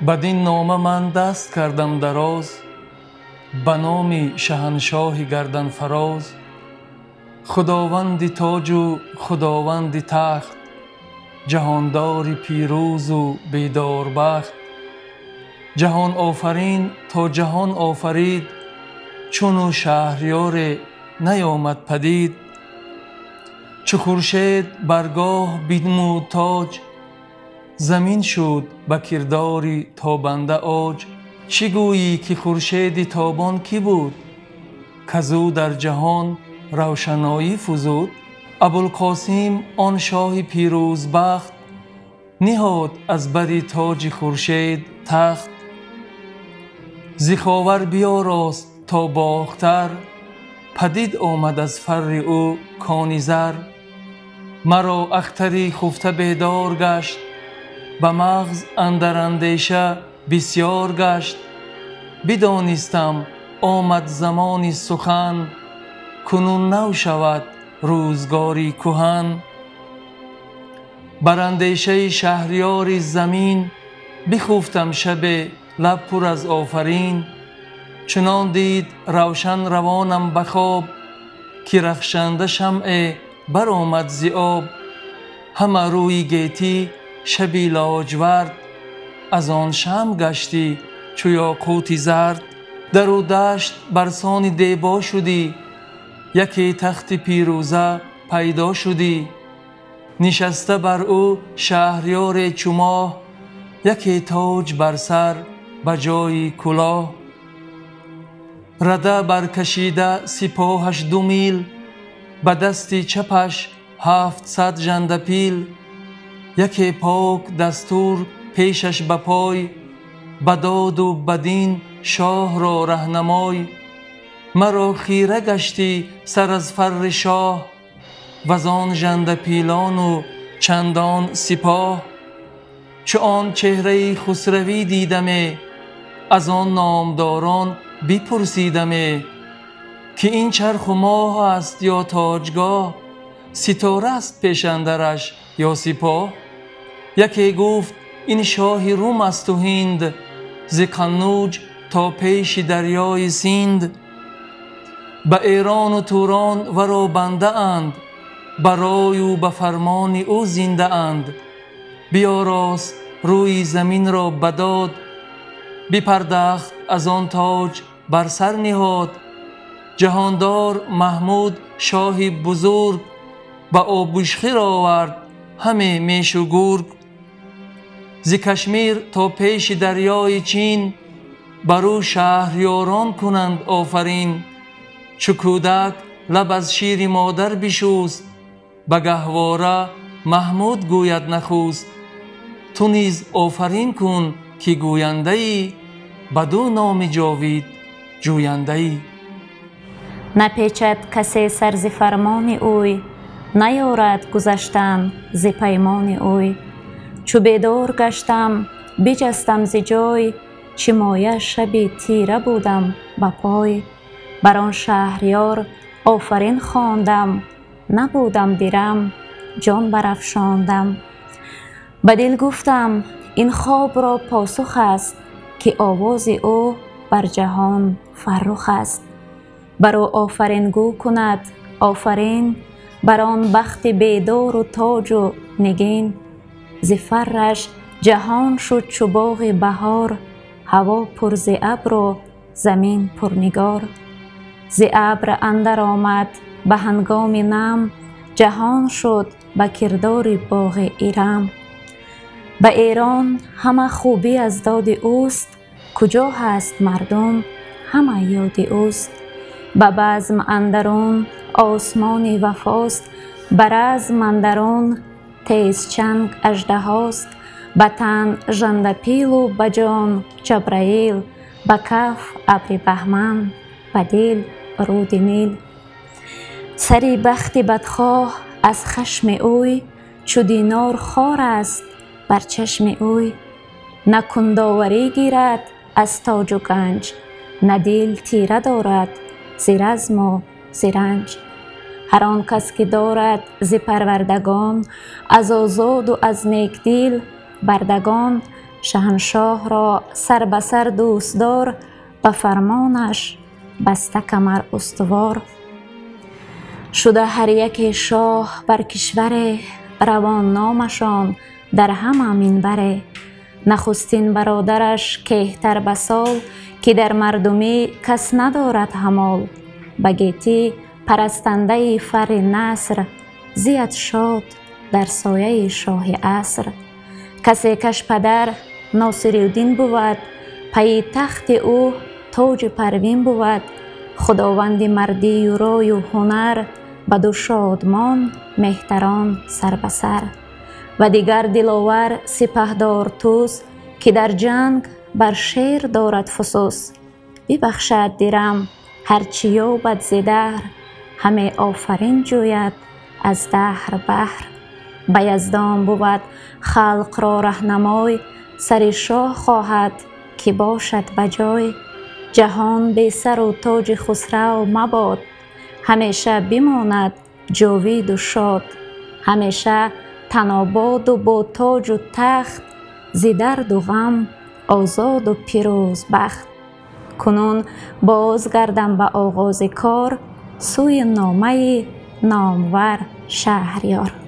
Бадин нома ман даст кардам дароз, ба номи шаҳаншоҳи гарданфароз. Худованди тоҷу худованди тахт, ҷаҳондори пирӯзу бедорбахт. Ҷаҳон офарин то ҷаҳон офарид, чуну шаҳриёре наёмад падид. Чу хуршед баргоҳ бинмуд тоҷ, замин шуд ба кирдори тобанда оҷ. Чӣ гӯйӣ ки хуршеди тобон кӣ буд, казу дар ҷаҳон равшаноӣ фузуд? Абулқосим он шоҳи пирӯзбахт, ниҳод аз бари тоҷи хуршед тахт. Зи ховар биёрост то бохтар, падид омад аз фарри ӯ кони зар. Маро ахтари хуфта бедор гашт, ба мағз андар андеша бисёр гашт. Бидонистам омад замони сухан, кунун нав шавад рӯзгори куҳан. Бар андешаи шаҳриёри замин, бихуфтам шабе лаб пур аз офарин. Чунон дид равшан равонам ба хоб, ки рахшанда шамъе баромад зи об. Ҳама рӯи гетӣ шаби лоҷвард, аз он шамъ гаштӣ чу ёқути зард. Дару дашт барсони дебо шудӣ, яке тахти пирӯза пайдо шудӣ. Нишаста бар ӯ шаҳриёре чу моҳ, яке тоҷ бар сар ба ҷои кулоҳ. Рада баркашида сипоҳаш 2 мил, ба дасти чапаш 700 жандапил. Яке пок дастур пешаш ба пой, ба доду ба дин шоҳро раҳнамой. Маро хира гаштӣ сар аз фарри шоҳ, вазон жандапилону чандон сипоҳ. Чу он чеҳраи хусравӣ дидаме, аз он номдорон бипурсидаме, ки ин чарху моҳ аст ё тоҷгоҳ, ситора аст пешандараш ё сипоҳ. Яке гуфт ин шоҳи рум асту ҳинд, зи қаннуҷ то пеши дарёи Синд. Ба Эрону Турон варо бандаанд, барою ба фармони ӯ зиндаанд. Биёрост рӯи заминро ба дод, бипардахт аз он тоҷ бар сар ниҳод. Ҷаҳондор Маҳмуд шоҳи бузург, ба обушхир овард ҳаме мешу гург. Зи Кашмир то пеши дарёи Чин, бар ӯ шаҳриёрон кунанд офарин. Чу кӯдак лаб аз шири модар бишӯст, ба гаҳвора Маҳмуд гӯяд нахуст. Ту низ офарин кун ки гӯяндаӣ, баду номи ҷовид ҷӯяндаӣ. Напечад касе сар зи фармони ӯй, наёрад гузаштан зи паймони ӯй. Чу бедор гаштам биҷастам зи ҷой, чӣ моя шаби тира будам ба пой. Бар он шаҳриёр офарин хондам, набудам дирам ҷон барафшондам. Ба дил гуфтам ин хобро посух аст, ки овози ӯ бар ҷаҳон фаррух аст. Бар ӯ офарингӯ кунад офарин, бар он бахти бедору тоҷу нигин. Зи фарраш ҷаҳон шуд чу боғи баҳор, ҳаво пур зи абру замин пурнигор. Зи абр андар омад ба ҳангоми нам, ҷаҳон шуд ба кирдори боғи Ирам. Ба Эрон ҳама хубӣ аз доди ӯст, куҷо ҳаст мардум ҳама ёди ӯст. Ба базм андарун осмони вафост, ба разм андарун тезчанг аждаҳост. Ба тан жандапилу ба ҷон Ҷабраил, ба каф абри баҳман, ба дил руди Нил. Сари бахти бадхоҳ аз хашми ӯй, чу динор хор аст бар чашми ӯй. На кундоварӣ гирад аз тоҷу ганҷ, на дил тира дорад зи разму зи ранҷ. Ҳар он кас ки дорад зи парвардагон, аз озоду аз некдил бардагон, Шаҳаншоҳро сар ба сар дӯстдор, ба фармонаш баста камар устувор. Шуда ҳар яке шоҳ бар кишваре, равон номашон дар ҳама минбаре. Нахустин бародараш кеҳтар ба сол, ки дар мардумӣ кас надорад ҳамол. Ба гетӣ парастандаи фарри наср, зият шод дар сояи шоҳи аср. Касе каш падар Носириддин бувад, пайи тахти ӯ тоҷи парвин бувад. Худованди мардию рою ҳунар, баду шодмон меҳтарон сар ба сар. Ва дигар диловар сипаҳдор Тӯс, ки дар ҷанг бар шер дорад фусус. Бибахшад дирам ҳарчи ёбад зи даҳр, ҳаме офарин ҷӯяд аз даҳр баҳр. Ба яздон бувад халқро раҳнамой, сари шоҳ хоҳад ки бошад ба ҷой. Ҷаҳон бесару тоҷи хусрав мабод, ҳамеша бимонад ҷовиду шод. Ҳамеша танободу бо тоҷу тахт, зи дарду ғам озоду пирӯзбахт. Кунун бозгардам ба оғози кор, сӯи номаи номвар Шаҳрёр.